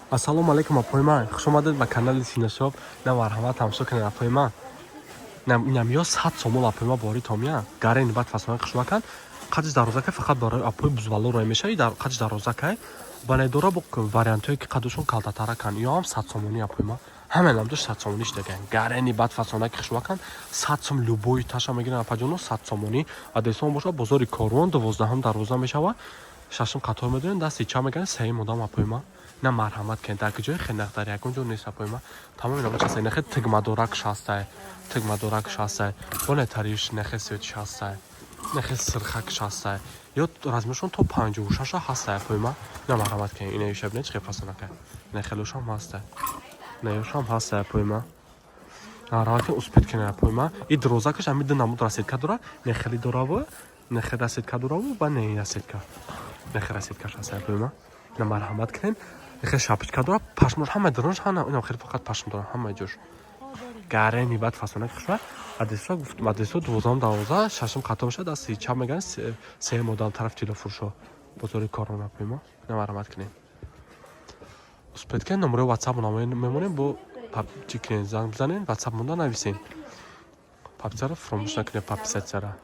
Ассалому алайкум, апои ман, хуш омадед ба канали Синашоп. На, марҳамат, тамошо кунед, апои ман. Инам ё 100 сомон, апои ман, бори томия гарени бад фасона хушмакан. Қадиш дарозакай, фақат барои апои бузвало рой мешавӣ. Дар қадиш дарозакай банедора бо вариантҳое, ки қадушон калтатаракан. Ё ҳам 100 сомонӣ, апои ман, ҳамаи дош 100 сомонӣ шидаган. Гарени бад фасонаки хушмакан, 100 сом. Любой таша мегиран, апаҷоно, 100 сомонӣ. Адресон бошад бозори Корвон, 12-ҳум дарвоза мешавад, шашум қатор медонем, дасти чап мегиран, сеюм одам, апои ман. На, марҳамат кунед, дар куҷои хелнақ, дар ягон ҷо нест, апои ман. Тамоми намуд ҳастай. Нахе тигмадорак шастай, тигмадорак шастай, боне тариш, нахе свет шастай, нахе сирхак шастай. Ё размершон то 56-а ҳастай, апои ман. На, марҳамат кунед, ина ишаб не, чихе фасонака, на, хелошам ҳастай, на, ёшам ҳастай, апои ман. Марҳамат кунед, успеть кунед, апои ман. И дирозакаш ҳами ду намуд расцветка дора, не хели дораву, нехе расцветка дораву ва не расцветка, нехе расцветкаш ҳастай, апои ман. На, марҳамат кунед, хеле шапочка дора, пашмош ҳамаи дарунаш, ҳана хеле фақат пашм дора ҳамаи ҷош. Гарени баъд фасонаки хушва. Адресо гуфтум, адресо 12-ум дарвоза, шашум қатор мешавад, дасти чап мегиранд, сеюм одам, тараф тиллофурӯшо, бозори Корвон, апои мо. На, марҳамат кунед, успеть кунед. Номерои ватсап мемонем, бо чӣ кунед, занг бизанед, ватсап монда нависен. Подписаться ро фаромӯш накунед, подписаться ра.